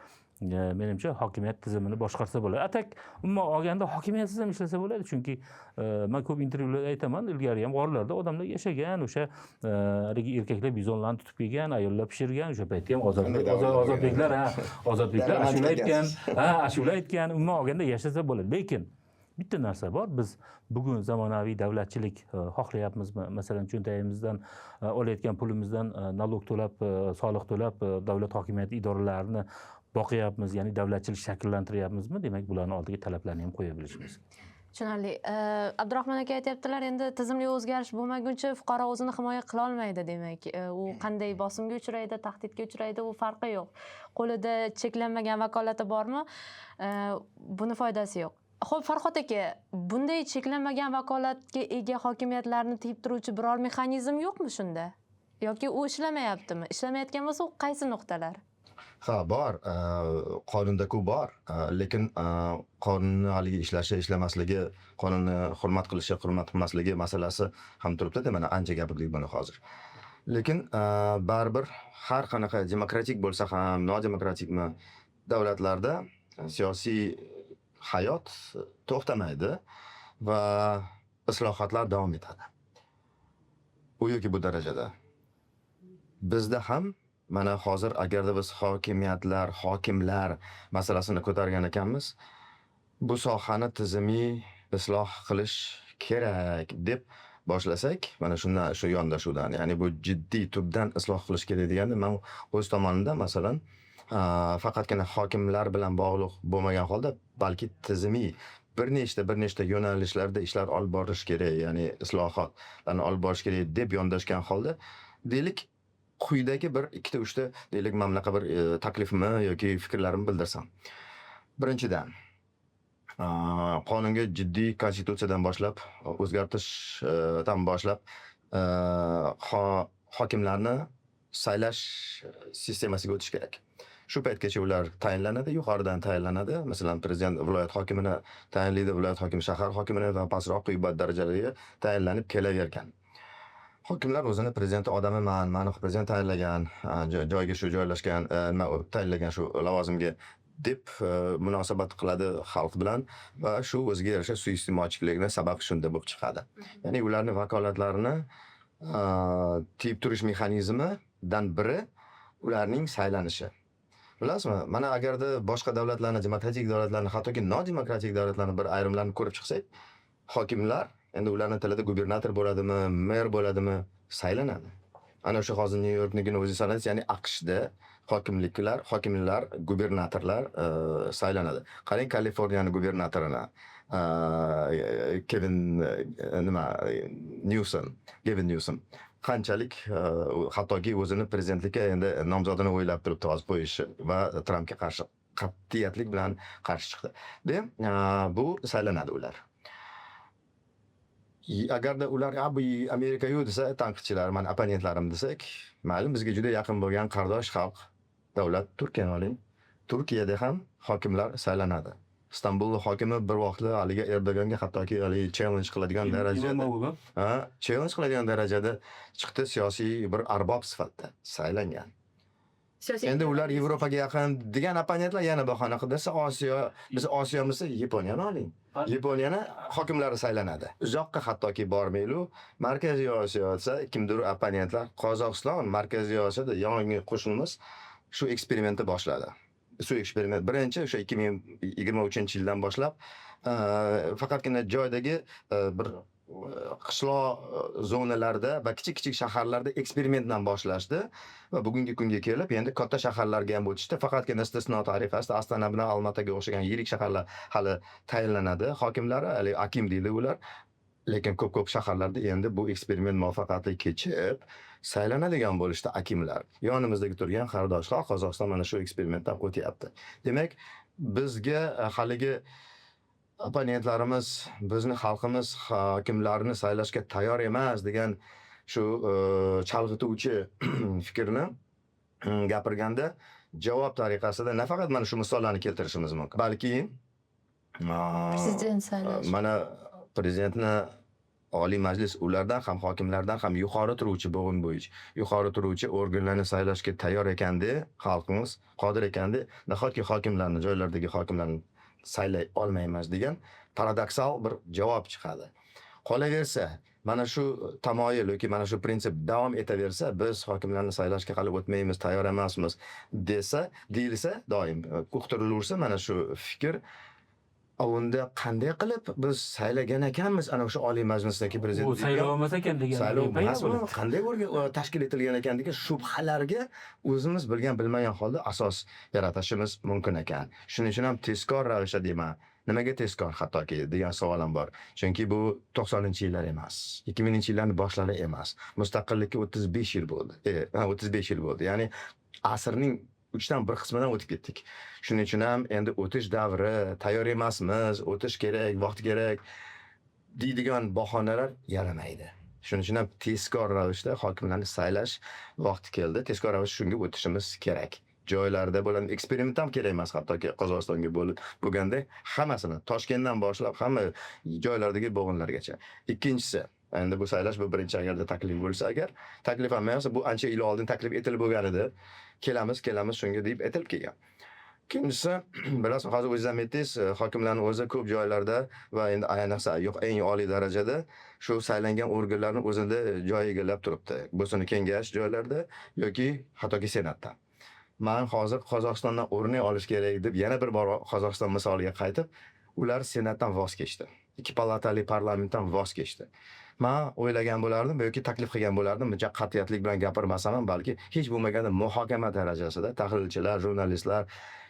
S2: menimcha hokimiyat tizimini boshqarsa bo'ladi. Atak umuman olganda hokimiyatsiz ham ishlasa bo'ladi, chunki men ko'p intervyularda aytaman, ilgari ham g'orlarda odamlar yashagan, o'sha haligi erkaklar bizonlarni tutib kelgan, ayollar pishirgan, o'sha paytda ham Ozodbeklar, ha, Ozodbeklar ashula aytgan, ha, ashula aytgan, umuman olganda yashasa bo'ladi. Lekin bitta narsa bor, biz bugun zamonaviy davlatchilik xohlayapmizmi? Masalan, cho'ntagimizdan olayotgan pulimizdan nalog to'lab, soliq to'lab, davlat hokimiyati idoralarini boqyapmiz, ya'ni davlatchilik shakllantiryapmizmi? Demak, bularni oldiga talablarni ham qo'ya bilishimiz.
S1: Tushunarli. Abdurahmon aka aytyaptilar, endi tizimli o'zgarish bo'lmaguncha fuqaro o'zini himoya qila olmaydi, demak. U qanday bosimga uchraydi, tahdidga uchraydi, u farqi yo'q. Qo'lida cheklanmagan vakolati bormi? Buni foydasi yo'q. Xo'p, Farhod aka, bunday cheklanmagan vakolatga ega hokimiyatlarni tiyib turuvchi biror mexanizm yo'qmi shunda? Yoki u ishlamayaptimi? Ishlamayotgan bo'lsa, u qaysi nuqtalar?
S3: Ha, bor, qonunda-ku bor, lekin qonunni haligi ishlashi, ishlamasligi, qonunni hurmat qilishi, hurmat qilmasligi masalasi ham turibdi-da, mana ancha gapirdik buni hozir. Lekin baribir har qanaqa demokratik bo'lsa ham, nodemokratikmi davlatlarda siyosiy hayot to'xtamaydi va islohotlar davom etadi. U yoki bu darajada. Bizda ham mana hozir agarda biz hokimiyatlar, hokimlar masalasini ko'targan ekanmiz, bu sohani tizimli isloh qilish kerak deb boshlasak, mana shundan, shu yondashuvdan, ya'ni bu jiddiy tubdan isloh qilish kerak deganda, men o'z tomonimdan masalan, faqatgina hokimlar bilan bog'liq bo'lmagan holda, balki tizimli bir nechta yo'nalishlarda ishlar olib borish kerak, ya'ni islohotlarni olib borish kerak deb yondashgan holda, deylik, quyidagi bir ikkita, uchta, deylik, mana bunaqa bir taklifimni yoki fikrlarimni bildirsam. Birinchidan, qonunga jiddiy konstitutsiyadan boshlab o'zgartirishdan boshlab hokimlarni saylash sistemasiga o'tish kerak. Shu paytgacha ular tayinlanadi, yuqoridan tayinlanadi. Masalan, prezident viloyat hokimini tayinlaydi, viloyat hokimi shahar hokimini va pastroq quyi darajalarga tayinlanib kelavergan. Hokimlar o'zini prezident odamiman, mani prezident tayinlagan, joyga shu joylashgan, nima tayinlagan shu lavozimga deb munosabat qiladi xalq bilan va shu o'ziga yarasha suiiste'molchilikni sabab shunda bo'lib chiqadi. Ya'ni ularni vakolatlarini tiyib turish mexanizmidan biri ularning saylanishi. Bilasizmi, mana agarda boshqa davlatlarni, demokratik davlatlarni, hattoki nodemokratik davlatlarni bir ayrimlarini ko'rib chiqsak, hokimlar, endi ularni tilida gubernator bo'ladimi, mer bo'ladimi, saylanadi. Ana o'sha hozir Nyu Yorknikini o'zingiz sanadingiz, ya'ni AQShda hokimliklar, hokimlar, gubernatorlar saylanadi. Qarang, Kaliforniyani gubernatorini Kevin nima Newsom, Gavin Newsom qanchalik hattoki o'zini prezidentlikka endi nomzodini o'ylab turibdi hozir qo'yishi va Trampga qarshi qat'iyatlik bilan qarshi chiqdi. Bu saylanadi ular. Agarda ular "A, bu Amerika yo'q" desa tanqidchilar, mani opponentlarim desak, ma'lum, bizga juda yaqin bo'lgan qardosh xalq, davlat Turkiyani oling. Turkiyada ham hokimlar saylanadi. Istanbul hokimi bir vaqtlar haligi Erdo'g'anga hattoki haligi challenge qiladigan darajada,
S2: Imamog'lu.
S3: ha, challenge qiladigan darajada chiqdi, siyosiy bir arbob sifatida saylangan.
S1: Siyosiy
S3: Endi ular Yevropaga yaqin degan opponentlar yana bahona qidirsa, Osiyo, biz Osiyomiz, Yaponiyani oling. Yaponiyani hokimlari saylanadi. Uzoqqa hattoki bormaylu, Markaziy Osiyo desa, kimdir opponentlar Qozog'iston Markaziy Osiyoda yangi qo'shnimiz shu eksperimentni boshladi. Shu eksperiment birinchi o'sha 2023-yildan boshlab faqatgina joydagi bir qishloq zonalarda va kichik-kichik shaharlarda eksperimentdan boshlashdi va bugungi kunga kelib endi katta shaharlarga ham o'tishdi. Faqatgina istisno tariqasida Astana bilan Almataga o'xshagan yirik shaharlar hali tayinlanadi hokimlari, hali akim deydi ular. Lekin ko'p-ko'p shaharlarda endi bu eksperiment muvaffaqiyatli kechib, saylanadigan bo'lishdi akimlar. Yonimizdagi turgan qardoshlar Qozog'iston mana shu eksperimentdan o'tyapti. Demak, bizga haligi opponentlarimiz bizni xalqimiz hokimlarni saylashga tayyor emas degan shu chalg'ituvchi fikrni gapirganda javob tariqasida nafaqat mana shu misollarni keltirishimiz mumkin, balki
S5: Prezident saylash.
S3: Mana prezidentni Oliy Majlis ulardan ham, hokimlardan ham yuqori turuvchi, bo'g'in bo'yicha yuqori turuvchi organlarni saylashga tayyor ekanda, xalqimiz qodir ekanda, nahotki hokimlarni, joylardagi hokimlarni saylay olmaymiz degan paradoksal bir javob chiqadi. Qolaversa, mana shu tamoyil yoki mana shu prinsip davom etaversa, biz hokimlarni saylashga hali o'tmaymiz, tayyor emasmiz desa, deyilsa, doim uqtirilaversa mana shu fikr, unda qanday qilib biz saylagan ekanmiz ana o'sha Oliy Majlisdagi prezident
S2: U saylov emas ekan degan
S3: saylov
S2: paydo
S3: emasmi,
S2: bo'ladi.
S3: Qanday tashkil etilgan ekan degan shubhalarga o'zimiz bilgan bilmagan holda asos yaratishimiz mumkin ekan. Shuning uchun ham tezkor ravishda deyman. Nimaga tezkor hattoki degan savol ham bor. Chunki bu 90-yillar emas, 2000-yillarning boshlari emas. Mustaqillikka 35 yil bo'ldi. Ha, 35 yil bo'ldi. Ya'ni asrning uchdan bir qismidan o'tib ketdik. Shuning uchun ham endi o'tish davri, tayyor emasmiz, o'tish kerak, vaqt kerak deydigan bahonalar yaramaydi. Shuning uchun ham tezkor ravishda hokimlarni saylash vaqti keldi. Tezkor ravishda shunga o'tishimiz kerak. Joylarda bo'lgan eksperiment ham kerak emas, hattoki Qozog'istonga bo'lib bo'lganda hammasini Toshkentdan boshlab hamma joylardagi bo'g'inlargacha. Ikkinchisi, endi bu saylash, bu birinchi agarda taklif bo'lsa, agar taklif ham emas, bu ancha yil oldin taklif etilib bo'lgan edi. Kelamiz, kelamiz shunga deb aytilib kelgan. Ikkinchisi, bilasiz, hozir o'zingiz ham aytdingiz, hokimlarni o'zi ko'p joylarda va endi ayniqsa yo'q, eng oliy darajada shu saylangan organlarni o'zida joy egallab turibdi. Bo'lsin kengash joylarda yoki hattoki senatda. Man hozir Qozog'istondan o'rnak olish kerak deb yana bir bor Qozog'iston misoliga qaytib, ular senatdan voz kechdi. Ikki palatali parlamentdan voz kechdi. Man o'ylagan bo'lardim yoki taklif qilgan bo'lardim, buncha qat'iyatlik bilan gapirmasam ham, balki hech bo'lmaganda muhokama darajasida tahlilchilar, jurnalistlar,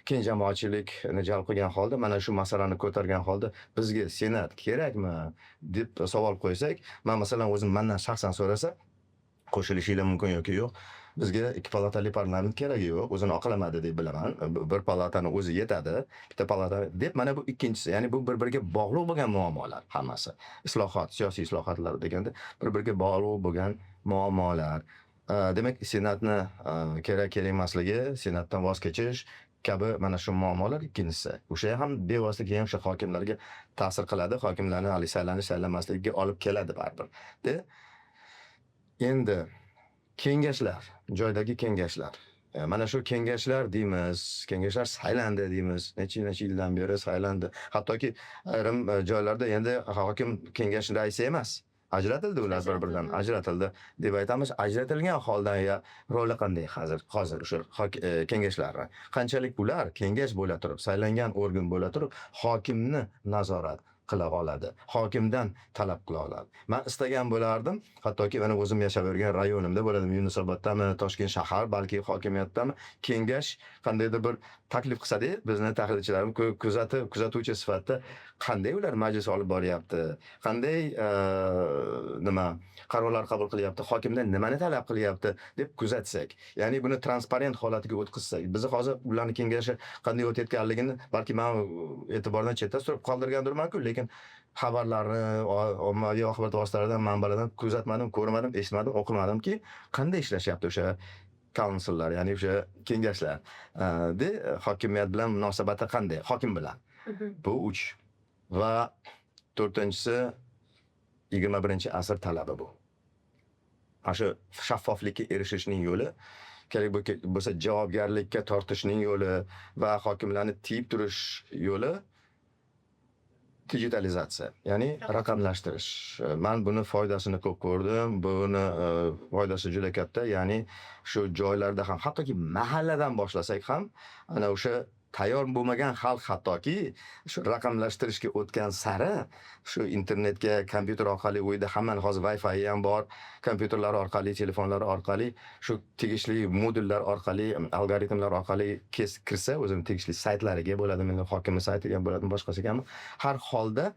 S3: keng jamoatchilikni jalb qilgan holda mana shu masalani ko'targan holda bizga senat kerakmi deb savol qo'ysak, man masalan o'zim, mandan shaxsan so'rasa, qo'shilishinglar mumkin yoki yo'q. Bizga ikki palatali parlament keragi yo'q, o'zini oqlamadi deb bilaman. Bir palatani o'zi yetadi, bitta palata deb. Mana bu ikkinchisi, ya'ni bu bir-biriga bog'liq bo'lgan muammolar hammasi. Islohot, siyosiy islohotlar deganda bir-biriga bog'liq bo'lgan muammolar. Demak, senatni kerak kerak emasligi, senatdan voz kechish kabi mana shu muammolar ikkinchisi. O'sha ham bevosita keyin o'sha hokimlarga ta'sir qiladi, hokimlarni hali saylanish saylanmasligiga olib keladi baribir. De endi kengashlar, joydagi kengashlar. Mana shu kengashlar deymiz, kengashlar saylandi deymiz. Necha necha yildan beri saylandi. Hattoki ayrim joylarda endi hokim kengash raisi emas. Ajratildi ular bir-biridan, ajratildi deb aytamiz. Ajratilgan holda ya roli qanday hozir? Hozir o'sha kengashlarni. Qanchalik ular kengash bo'la turib, saylangan organ bo'la turib, hokimni nazorat qila oladi, hokimdan talab qila oladi. Man istagan bo'lardim, hattoki mana o'zim yashab yurgan rayonimda bo'ladimi, Yunusoboddami, Toshkent shahar balki hokimiyatdami, kengash qandaydir bir taklif qilsa-da, bizni tahlilchilarimiz kuzatuvchi sifatida qanday ular majlis olib boryapti, qanday nima qarorlar qabul qilyapti, hokimdan nimani talab qilyapti deb kuzatsak, ya'ni buni transparent holatiga o'tkazsak, bizni hozir ularni kengashi qanday o'tayotganligini balki man e'tibordan chetda turib qoldirgandirman-ku, lekin xabarlarni ommaviy axborot vositalaridan, manbalardan kuzatmadim, ko'rmadim, eshitmadim, o'qimadimki, qanday ishlashyapti o'sha councillar, ya'ni o'sha kengashlar de hokimiyat bilan munosabati qanday, hokim bilan. Bu 3 va 4-inchisi 21-asr talabi bu. Ana shu shaffoflikka erishishning yo'li, kerak bo'lsa javobgarlikka tortishning yo'li va hokimlarni tiyib turish yo'li digitalizatsiya, ya'ni raqamlashtirish. Man buni foydasini ko'p ko'rdim. Buni foydasi juda katta, ya'ni shu joylarda ham, hattoki mahalladan boshlasak ham, ana o'sha tayyor bo'lmagan xalq hattoki shu raqamlashtirishga o'tgan sari shu internetga, kompyuter orqali uyda hammani hozir Wi-Fi ham bor, kompyuterlar orqali, telefonlar orqali, shu tegishli modullar orqali, algoritmlar orqali kirsa, o'zini tegishli saytlariga bo'ladimi, hokimni saytiga bo'ladimi, boshqasiga ham, har holda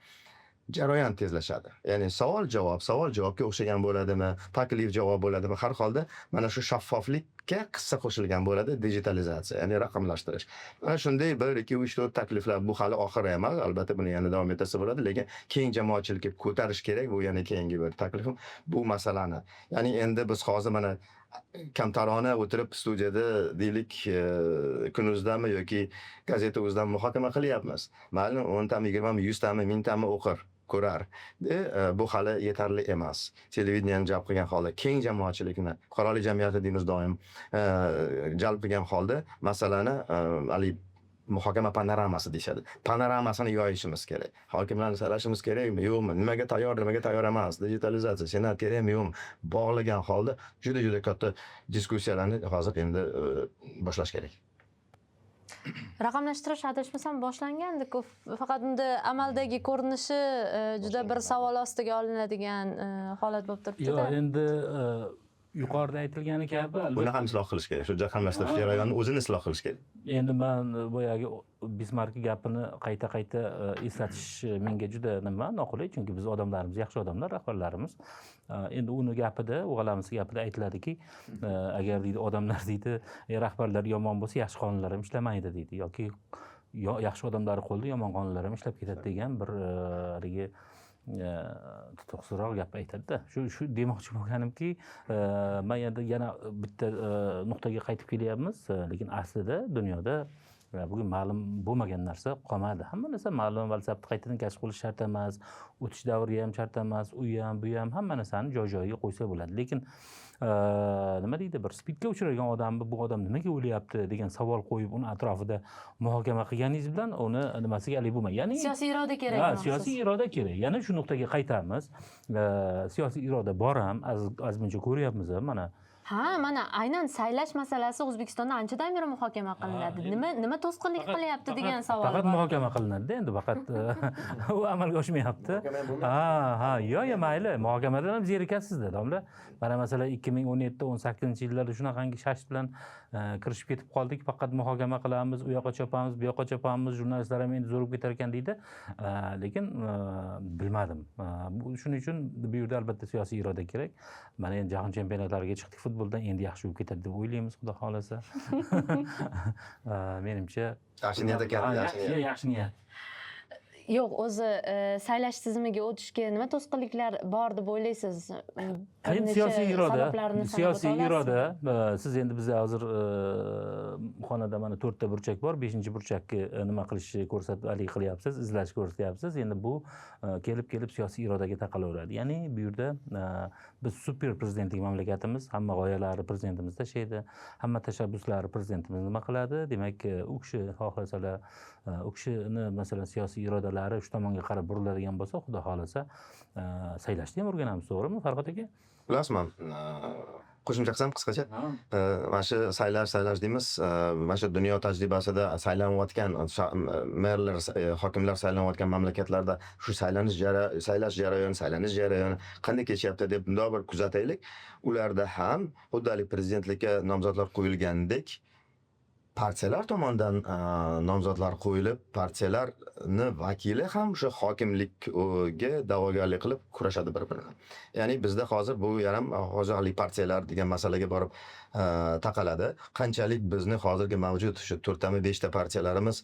S3: jarayon tezlashadi. Ya'ni savol javob, savol javobga o'xshagan bo'ladimi, taklif javob bo'ladimi, har holda mana shu shaffoflikka hissa qo'shilgan bo'ladi digitalizatsiya, ya'ni raqamlashtirish. Mana shunday 1, 2, 3, 4 takliflar, bu hali oxiri emas, albatta buni yana davom ettirsa bo'ladi, lekin keng jamoatchilikka ko'tarish kerak, bu yana keyingi bir taklifim bu masalani. Ya'ni endi biz hozir mana kamtarona o'tirib studiyada deylik, Kunuzdami yoki gazeta o'zidan muhokama qilyapmiz. Ma'lum 10 tami, 20 mi, 100 tami, 1000 tami o'qir, ko'rar. Bu hali yetarli emas. Televideniyani jalb qilgan holda keng jamoatchilikni, fuqarolik jamiyati deymiz doim, jalb qilgan holda masalani haligi muhokama panoramasi deyishadi. Panoramasini yoyishimiz kerak. Hokimlarni saralashimiz kerakmi, yo'qmi? Nimaga tayyor, nimaga tayyor emas? Digitalizatsiya, senat kerakmi, yo'qmi? Bog'lagan holda juda-juda katta diskussiyalarni hozir endi boshlash kerak.
S1: Raqamlashtirish adashmasam boshlangandi-ku, faqat unda amaldagi ko'rinishi juda bir savol ostiga olinadigan holat bo'lib turibdi-da.
S2: Yo'q, endi yuqorida aytilgani kabi
S3: Buni ham isloh qilish kerak. Shu raqamlashtirish jarayonini o'zini isloh qilish kerak.
S2: Endi man boyagi Bismarck gapini qayta-qayta eslatish menga juda nima noqulay, chunki biz odamlarimiz yaxshi odamlar, rahbarlarimiz. Endi uni gapida, o'g'alamiz gapida aytiladiki, agar deydi odamlar deydi, rahbarlar yomon bo'lsa, yaxshi qonunlar ham ishlamaydi deydi, yoki yaxshi odamlar qo'lida yomon qonunlar ham ishlab ketadi degan bir haligi tutuqsizroq gap aytadi-da. Shu demoqchi bo'lganimki, man endi yana bitta nuqtaga qaytib kelyapmiz, lekin aslida dunyoda bugun ma'lum bo'lmagan narsa qolmadi. Hamma narsa ma'lum, WhatsAppni qaytadan kashf qilish shart emas, o'tish davri ham shart emas, u ham, bu ham, hamma narsani joy-joyiga qo'ysa bo'ladi. Lekin nima deydi, bir spidga uchragan odamni bu odam nimaga o'lyapti degan savol qo'yib, uni atrofida muhokama qilganingiz bilan uni nimasiga alik bo'lmaydi. Ya'ni
S1: siyosiy iroda kerak.
S2: Ha, siyosiy iroda kerak. Yana shu nuqtaga qaytamiz. Siyosiy iroda bor ham, ozmuncha ko'ryapmiz ham mana.
S1: Ha, mana aynan saylash masalasi O'zbekistonda anchadan beri muhokama qilinadi. Nima to'sqinlik qilyapti degan savol
S2: Faqat
S1: bor.
S2: muhokama qilinadi-da endi, faqat u amalga oshmayapti. Ha, ha, yo, yo, mayli, muhokamadan ham zerikasizda, domla. Mana masalan 2017, 18 yillarda shunaqangi shasht bilan kirishib ketib qoldik, faqat muhokama qilamiz, u yoqqa chopamiz, bu yoqqa chopamiz, jurnalistlar ham endi zo'rib ketar ekan deydi. Lekin bilmadim. Shuning uchun bu yerda albatta siyosiy iroda kerak. Mana endi jahon chempionatlariga chiqdik futboldan, endi yaxshi bo'lib ketadi deb o'ylaymiz, xudo xolasa. Menimcha
S3: yaxshi niyat ekan, yaxshi niyat.
S2: Yaxshi niyat.
S1: Yo'q, o'zi saylash tizimiga o'tishga nima to'sqinliklar bor deb o'ylaysiz? Bir
S2: Endi
S1: necha
S2: siyosiy iroda,
S1: sabablarni sanab
S2: siyosiy
S1: o'ta
S2: iroda,
S1: olasizmi?
S2: Siz endi biz hozir xonada mana 4 ta burchak bor, 5-burchakni nima qilishni ko'rsatib haligi qilyapsiz, izlash ko'rsatyapsiz. Endi bu kelib-kelib siyosiy irodaga taqalaveradi. Ya'ni bu yerda biz super prezidentlik mamlakatimiz, hamma g'oyalari prezidentimiz tashlaydi, hamma tashabbuslari prezidentimiz nima qiladi? Demak, u kishi xohlasalar, u kishini masalan siyosiy irodalari shu tomonga qarab buriladigan bo'lsa, xudo xolasa, saylashni ham o'rganamiz, to'g'rimi, Farhod aka?
S3: Bilasizmi, Qo'shimcha qilsam qisqacha. Mana shu saylash deymiz. Mana shu dunyo tajribasida saylanayotgan merlar, hokimlar saylanayotgan mamlakatlarda shu saylash jarayoni, saylanish jarayoni qanday kechyapti deb bundoq bir kuzataylik. Ularda ham xuddi haligi prezidentlikka nomzodlar qo'yilgandek partiyalar tomonidan nomzodlar qo'yilib, partiyalarni vakili ham o'sha hokimlikka da'vogarlik qilib kurashadi bir-birini. Ya'ni bizda hozir bu yarim hozir haligi partiyalar degan masalaga borib taqaladi. Qanchalik bizni hozirgi mavjud shu 4 tami 5 ta partiyalarimiz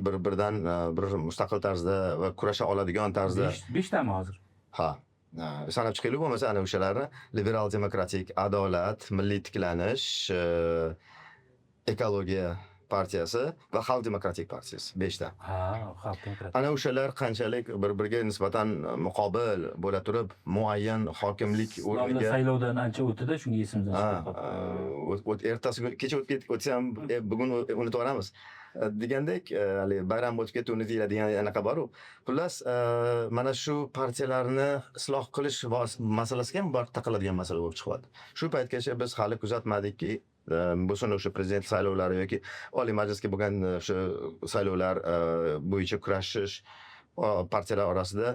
S3: bir-biridan bir mustaqil tarzda va kurasha oladigan tarzda.
S2: 5 tami hozir?
S3: Ha. Sanab chiqaylik bo'lmasa ana o'shalarni: liberal demokratik, adolat, milliy tiklanish, ekologiya partiyasi va xalq demokratik partiyasi, 5 ta.
S2: Ha, xalq demokratik.
S3: Ana o'shalar qanchalik bir-biriga nisbatan muqobil bo'la turib, muayyan hokimlik o'rniga
S2: saylovdan ancha o'tdi-da, shunga esimizdan
S3: Ha,
S2: chiqib qoldi.
S3: Ertasi kun kecha o'tib ketdi, o'tsa ham bugun unutib yuboramiz. Degandek, haligi bayram o'tib ketdi, unutiladi degan anaqa bor-u. Xullas, mana shu partiyalarni isloh qilish masalasiga ham borib taqaladigan masala bo'lib chiqyapti. Shu paytgacha biz hali kuzatmadikki, bo'lsin o'sha prezident saylovlari yoki Oliy Majlisga bo'lgan o'sha saylovlar bo'yicha kurashish partiyalar orasida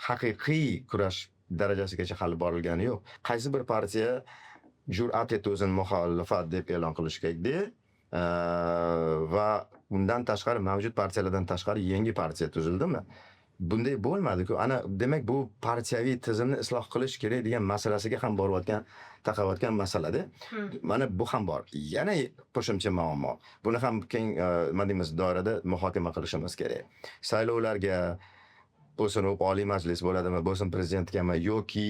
S3: haqiqiy kurash darajasigacha hali borilgani yo'q. Qaysi bir partiya jur'at etdi o'zini muxolifat deb e'lon qilishga, va undan tashqari mavjud partiyalardan tashqari yangi partiya tuzildimi? Bunday bo'lmadi-ku. Ana demak bu partiyaviy tizimni isloh qilish kerak degan masalasiga ham borayotgan, taqayotgan masalada. Mana bu ham bor. Yana qo'shimcha muammo. Buni ham keng nima deymiz doirada muhokama qilishimiz kerak. Saylovlarga bo'lsin u Oliy Majlis bo'ladimi, bo'lsin prezidentgami yoki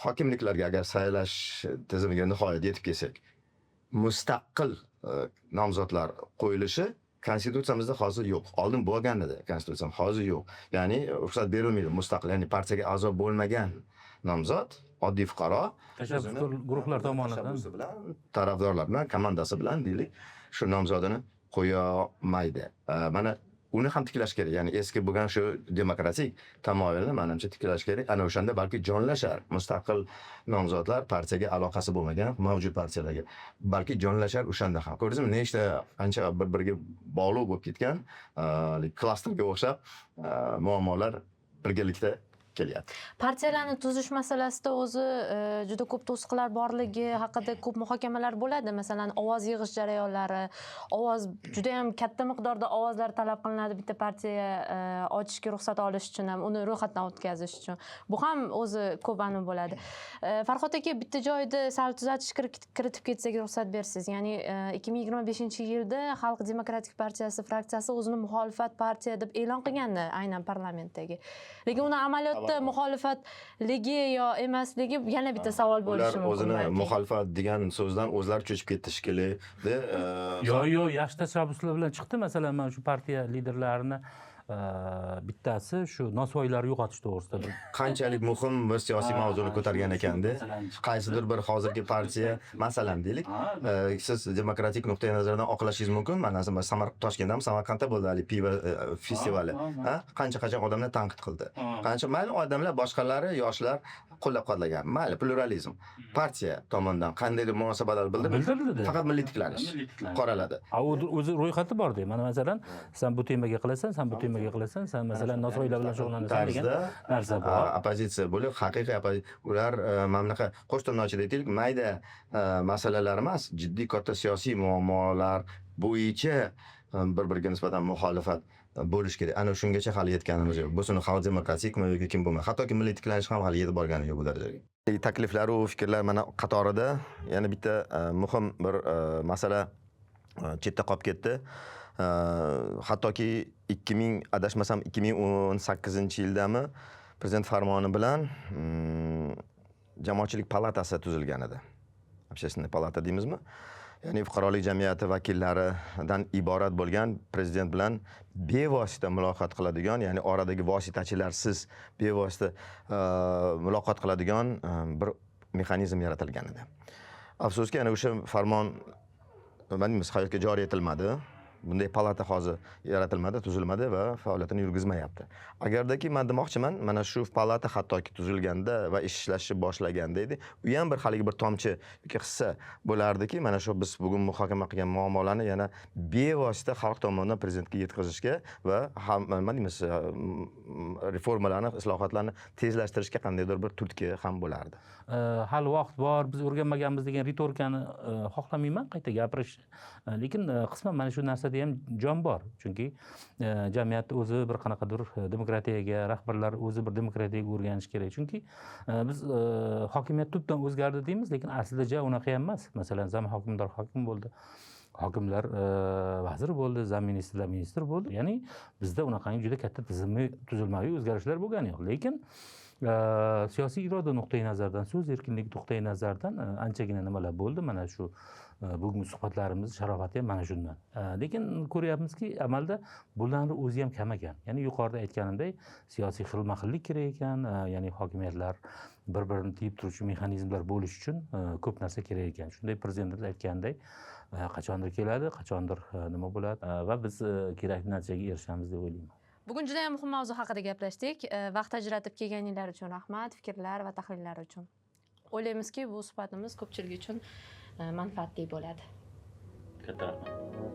S3: hokimliklarga agar saylash tizimiga nihoyat yetib kelsak, mustaqil nomzodlar qo'yilishi konstitutsiyamizda hozir yo'q. Oldin bo'lgan edi konstitutsiyam, hozir yo'q. Ya'ni ruxsat berilmaydi mustaqil, ya'ni partiyaga a'zo bo'lmagan nomzod, oddiy fuqaro
S2: tashabbus guruhlar tomonidan
S3: tashabbusi bilan, tarafdorlar bilan, komandasi bilan deylik, shu nomzodini qo'ya olmaydi. Mana uni ham tiklash kerak. Ya'ni eski bo'lgan shu demokratik tamoyilni menimcha tiklash kerak. Ana o'shanda balki jonlashar mustaqil nomzodlar, partiyaga aloqasi bo'lmagan mavjud partiyalarga. Balki jonlashar o'shanda ham. Ko'rdingizmi, nechta qancha bir-biriga bog'liq bo'lib ketgan, klasterga o'xshab muammolar birgalikda kelyapti.
S1: Partiyalarni tuzish masalasida o'zi juda ko'p to'siqlar borligi haqida ko'p muhokamalar bo'ladi. Masalan, ovoz yig'ish jarayonlari, ovoz juda ham katta miqdorda ovozlar talab qilinadi bitta partiya ochishga ruxsat olish uchun ham, uni ro'yxatdan o'tkazish uchun. Bu ham o'zi ko'p aniq bo'ladi. Farhod aka, bitta joyda sal tuzatish kiritib ketsak ruxsat bersangiz. Ya'ni 2025-yilda Xalq demokratik partiyasi fraksiyasi o'zini muxolifat partiya deb e'lon qilgandi aynan parlamentdagi. Lekin uni amaliyotda muxolifatligi yo emasligi yana bitta savol
S3: Ular
S1: bo'lishi mumkin
S3: o'zini
S1: balki.
S3: muxolifat degan so'zdan o'zlari cho'chib ketdi shekilli.
S2: Yo'q, yaxshi tashabbuslar bilan chiqdi. Masalan, mana shu partiya liderlarini bittasi shu nosvoylarni yo'qotish to'g'risida bir
S3: Qanchalik muhim bir siyosiy mavzuni ko'targan ekanda. Qaysidir bir hozirgi partiya, masalan deylik, siz demokratik nuqtai nazardan oqlashingiz mumkin. Mana masalan, Toshkentdami, Samarqandda bo'ldi hali pivo festivali. Ha? Qancha odamlar tanqid qildi. Qancha mayli odamlar, boshqalari, yoshlar qo'llab-quvvatlagan. Mayli, pluralizm. Partiya tomonidan qandaydir munosabatlar bildirdi.
S2: Bildirildi.
S3: Faqat milliy tiklanish
S2: Milliy tiklanish.
S3: qoraladi.
S2: A u o'zi ro'yxati bor-da. Mana masalan, sen bu temaga qilasan, sen bu temaga qilasan, sen masalan nosvoylar bilan shug'ullanasan degan
S3: tarzda
S2: narsa bor.
S3: Oppozitsiya bo'lib, haqiqiy ular mana bunaqa qo'sh tirnoqchada aytaylik, mayda masalalar emas, jiddiy katta siyosiy muammolar bo'yicha bir-biriga nisbatan muxolifat bo'lish kerak. Ana shungacha hali yetganimiz yo'q. Bo'lsin xalq demokratikmi yoki kim bo'lma. Hattoki milliy tiklanish ham hali yetib borgani yo'q bu darajaga. Takliflar u fikrlar mana qatorida yana bitta muhim bir masala chetda qolib ketdi. Hattoki 2000 adashmasam 2018-yildami prezident farmoni bilan jamoatchilik palatasi tuzilgan edi. Общественная palata deymizmi? Ya'ni fuqarolik jamiyati vakillaridan iborat bo'lgan prezident bilan bevosita muloqot qiladigan, ya'ni oradagi vositachilarsiz bevosita muloqot qiladigan bir mexanizm yaratilgan edi. Afsuski, ana o'sha farmon nima deymiz, hayotga joriy etilmadi. Bunday palata hozir yaratilmadi, tuzilmadi va faoliyatini yurgizmayapti. Agardaki man demoqchiman, mana shu palata hattoki tuzilganda va ishlashni boshlaganda edi, u ham bir haligi bir tomchi yoki hissa bo'lardiki, mana shu biz bugun muhokama qilgan muammolarni yana bevosita xalq tomonidan prezidentga yetkazishga va ham, nima deymiz, reformalarni, islohotlarni tezlashtirishga qandaydir bir turtki ham bo'lardi.
S2: Hali vaqt bor, biz o'rganmaganmiz degan ritorikani xohlamayman qayta gapirishni. Lekin qisman mana shu narsada ham jon bor, chunki jamiyat o'zi bir qanaqadir demokratiyaga, rahbarlar o'zi bir demokratiyaga o'rganishi kerak, chunki biz hokimiyat tubdan o'zgardi deymiz, lekin aslida ja unaqa ham emas. Masalan, zam hokimdor hokim bo'ldi, hokimlar vazir bo'ldi, zam ministrlar ministr bo'ldi, ya'ni bizda unaqangi juda katta tizimli tuzilmaviy o'zgarishlar bo'lgani yo'q, lekin siyosiy iroda nuqtai nazaridan, so'z erkinligi nuqtai nazaridan anchagina nimalar bo'ldi. Mana shu bugungi suhbatlarimiz sharofati ham mana shundan. Lekin ko'ryapmizki, amalda bularni o'zi ham kam ekan. Ya'ni yuqorida aytganimdek, siyosiy xilma-xillik kerak ekan, ya'ni hokimiyatlar bir-birini tiyib turuvchi mexanizmlar bo'lishi uchun ko'p narsa kerak ekan. Shunday prezidentimiz aytganday, qachondir keladi, qachondir nima bo'ladi va biz kerakli natijaga erishamiz deb o'ylayman.
S1: Bugun juda ham muhim mavzu haqida gaplashdik. Vaqt ajratib kelganinglar uchun rahmat, fikrlar va tahlillar uchun. O'ylaymizki, bu suhbatimiz ko'pchilik uchun manfaatli bo'ladi.
S2: Katta rahmat.